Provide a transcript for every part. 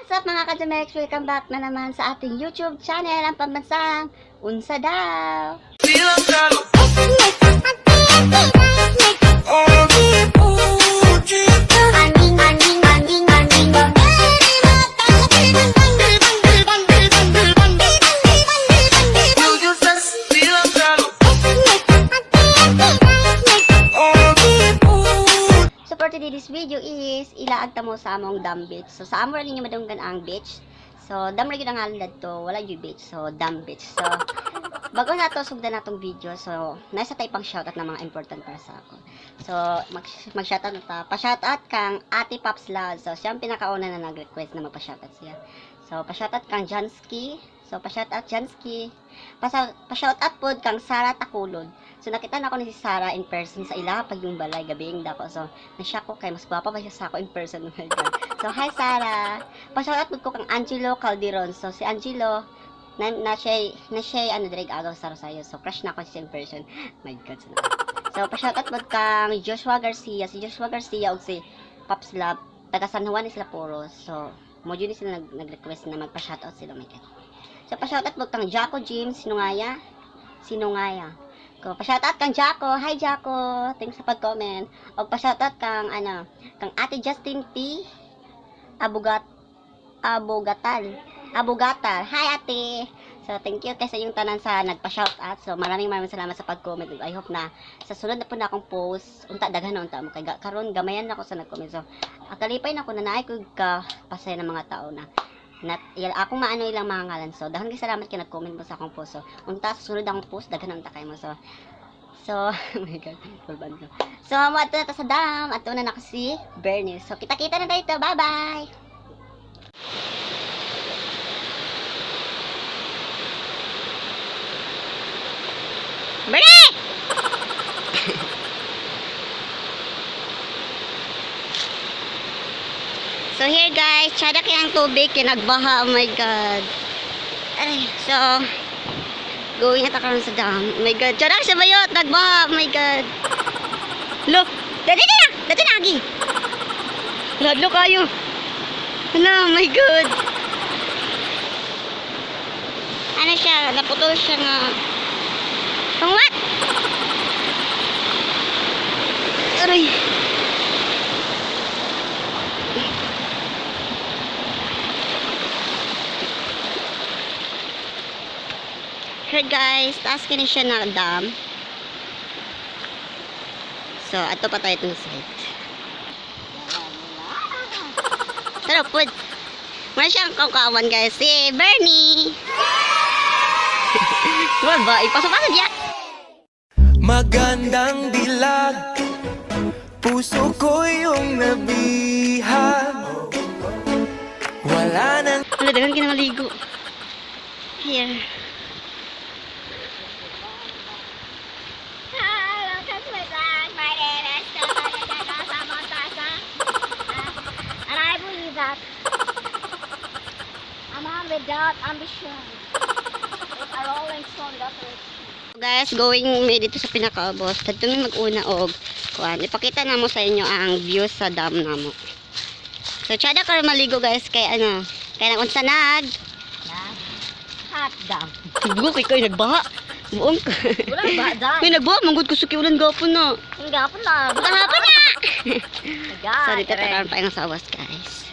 What's up, mga kajamex? Welcome back na naman sa ating YouTube channel, ang pambansang Unsa Daw! So for today's video is ilaag ta mo sa among dam beach. So sa amo ra ninyo madunggan ang beach. So dam ra gyud ang ngalan dadto, wala gyud beach. So dam beach. So bago na to sugdan natong video. So nasa tay pang shoutout na mga important para sa ako. So mag shoutout na ta. Pa-shoutout kang Ate Pops Love. So siya ang pinakauna na nag-request na magpa-shoutout siya. So pa-shoutout kang Jansky. So pa-shoutout Jansky. Pa-shoutout pod kang Sara Takulod. So nakita na ako ni si Sara in person sa ila pag yung balay gabi dako. So na-shock ko kay mas gwapa pa siya sa ako in person. Oh my God. So hi, Sara. Pa-shoutout pod ko kang Angelo Calderon. So si Angelo na siya ano direct agaw sa Rosario. So crush na ako siya in person. My God. So pa-shoutout pod kang Joshua Garcia. Si Joshua Garcia ug si Pops Love taga San Juan ni sila puro. So mo ni sila nag-request na magpa-shoutout sila. Oh my God. So pa-shoutout pod kang Jaco James Sinungaya. Sinungaya. Ko pa-shoutout kang Jaco. Hi, Jaco. Thanks sa pag-comment. O pa-shoutout kang ano, kang Ate Justin P. Abugat Abogatal. Abogatal. Hi, Ate. So thank you kay sa inyong tanan sa nagpa-shoutout. So maraming maraming salamat sa pag-comment. I hope na sa sunod na po na akong post, unta daghan na unta mo kay karon gamayan na ako sa nag-comment. So kalipay na ako na naay ko ka pasaya ng mga tao na na akong maano ilang mga ngalan. So daghan kay salamat kay nag-comment mo sa akong post. So unta sa sunod akong post daghan na unta kay mo. So oh my God, kulban ko. So mo ato na ta sa dam, ato na nako si Bernice. So kita-kita na dito. Bye-bye. Bernie! So here, guys, tsada kay ang tubig kay nagbaha. Oh my God. Ay, so going na ta karon sa dam. Oh my God, tsada siya bayot, nagbaha. Oh my God. Look, dali na, dali na agi. Ladlo kayo. Hala, oh my God. Ano siya, naputol siya nga. Pang what? Aray. Here, guys, taas kini siya na dam. So, ato pa tayo itong side. Pero pud. Wala siyang kaukawan, guys. Si Bernie. Wala ba? Ipasok-pasok ya. Magandang dilag. Puso ko yung nabihag. Wala nang Wala, daghan kinamaligo. Here. Hi, welcome to my vlog. My name is and I believe that a man without ambition is a rolling stone without. Guys, going may dito sa pinakaabos. Dito mi mag-una og kuan. Ipakita na mo sa inyo ang view sa dam namo. So tsada ka maligo, guys, kay ano, kay nang unsa nag Hot dam. Bugo kay kay nagbaha. Buong ka. Wala ba dyan? May nagbaha manggod ko sa kiulan gapon na. Ang gapon na. Gahapon na. God, So dito ta karon pa sa awas, guys.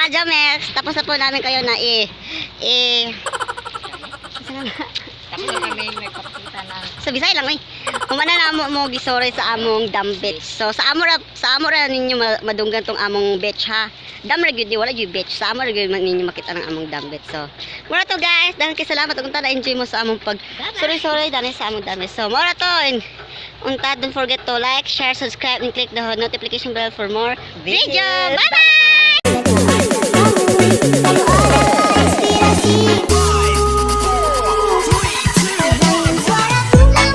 ka-Jamex, tapos na po namin kayo na i i Asa na? Tapos na kami nagpapakita ng Sa Bisaya lang eh. Humana na amo mo gisorry sa among dam beach. So sa amo ra ninyo madunggan tong among beach ha. Dam ra gyud ni, wala gyud beach. Sa amo ra gyud ninyo makita ng among dam beach. So mura to, guys. Dahil kay salamat ug unta na enjoy mo sa among pag sorry sorry dani sa among dam beach. So mura to and unta don't forget to like, share, subscribe and click the notification bell for more video. Videos. Bye bye.